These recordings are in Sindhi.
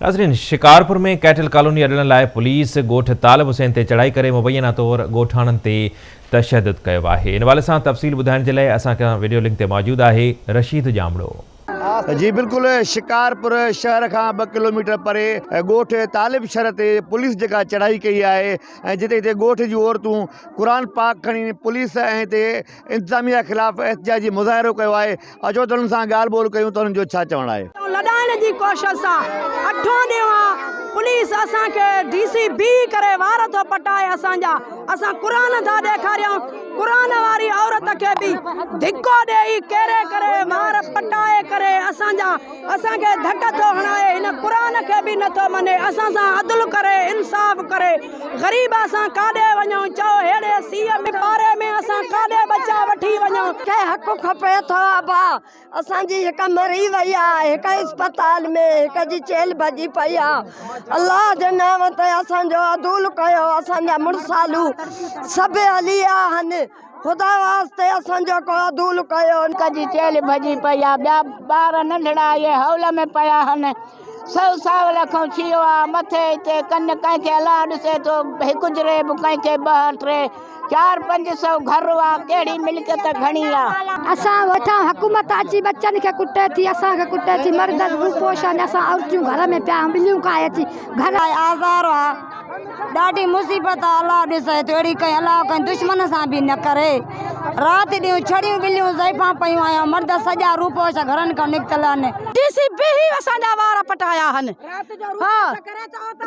ناظرين شڪارپور ۾ ڪيٽل ڪالوني اڏڻ لاء پوليس ڳوٺ طالب حسين تي چڙهائي ڪري مبينا طور ڳوٺاڻن تي تشدد ڪيو آهي ان حوالي سان تفصيل ٻڌائڻ جي لاء اسان کان وڊيو لنڪ تي موجود آهي رشيد ڄامڙو. جي بلڪل شڪارپور شهر کان ٻه ڪلوميٽر پري ڳوٺ طالب شھر تي پوليس جيڪا چڙهائي ڪئي آهي ۽ جتي هتي ڳوٺ جون عورتون قرآن پاڪ کڻي پوليس ۽ هتي انتظاميا خلاف احتجاجي مظاهرو ڪيو آهي اچو ته انهن سان ڳالهه ٻولهه ڪيون ته انهن جو ڇا چوڻ آهي. لڏائڻ جي ڪوشش آ اٺون ڏينهن آ پوليس اسان کي ڊي سي بيهي ڪري وار ٿو پٽائي اسان جا اسان قرآن ٿا ڏيکاريون قرآن واري عورت کي به ڌڪو ڏيئي ڪيري ڪري وار پٽائي ڪري اسان جا اسان کي ڌڪ ٿو هڻائي هن قرآن کي به نٿو مڃي اسان سان عدل ڪري انصاف ڪري غريب اسان ڪاڏي وڃون چئو ههڙي سيء ۾ پاري ۾ اسان ڪاڏي ٻچا وٺي وڃون. کي حق کپي ٿو ابا اسان جي هڪ مري وئي آ هڪ اسپتال ۾ هڪ جي چيلهه ڀڄي پئي آ الله جي نانء تي اسان جو عدول ڪيو اسان جا مڙسالو سڀ هلي ويا آهن خدا واسطي اسان جو ڪو عدول ڪيو. هڪ جي چيلهه ڀڄي پئي آ، ٻيا ٻار ننڍڙا اهي هول ۾ پيا هن. سئو ساول کان ڇيهو آ، مٿي هتي ڪن ڪنهن کي الله ڏسي ٿو، هڪ جريب ڪنهن کي ٻه ٽي، چار 500 گهر آ، ڪهڙي ملڪيت گهڻي آ. اسان وٽان حڪومت اچي ٻچن کي ڪٽي ٿي، اسان کي ڪٽي ٿي، مرد روپوش آهن، اسان عورتيون گهر ۾ پيا آهيون، ٻليون ڪاهي اچي گهر. آزار آ. ڏاڍي مصيبت آ الله ڏسي ٿو اهڙي ڪنهن الله ڪنهن دشمن سان به نه ڪري رات ڏينهن ڇڙيون ٻليون زائفان پيون آهيون مرد سڄا روپوش گهرن کان نڪتل آهن. ڊي سي بيهي اسان جا وار پٽايا هن ها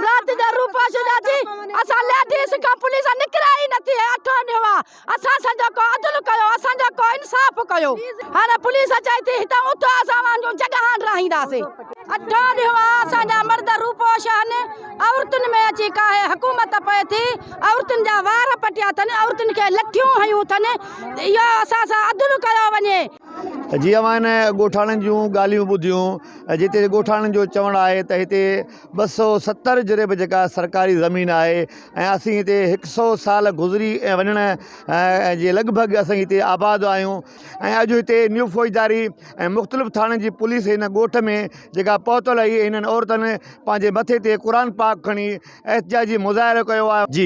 رات جو روپوش جا جي اسان ليڊيز کان پوليس نڪري ئي نٿي اٺون ڏينهن آ اسان سان جو ڪو عدل ڪيو اسان جو ڪو انصاف ڪيو هاڻي پوليس چئي ٿي هتان اٿو اسان اوهان جون جڳهان ڊاهينداسين. اٺون ڏينهن آ اسان جا مرد روپوش آهن عورتن ۾ اچي ڪاهي حڪومت پئي ٿي عورتن جا وار پٽيا اٿن عورتن کي لٺيون هنيون اٿن اهو اسان سان عدل ڪيو وڃي. جي اوهان هن ڳوٺاڻن جون ڳالهيون ٻڌيون جتي ڳوٺاڻن جو چوڻ آهي ته هتي 270 جريب جيڪا سرڪاري زمين آهي ۽ اسين هتي هڪ سئو سال گذري وڃڻ جي لڳ ڀڳ اسين هتي آباد آهيون ۽ اڄ هتي نيو فوجداري ۽ مختلف ٿاڻن جي پوليس هن ڳوٺ ۾ جيڪا پهتل هئي هنن عورتن پنهنجي مٿي تي قرآن پاڪ کڻي احتجاجي مظاهرو ڪيو آهي جي.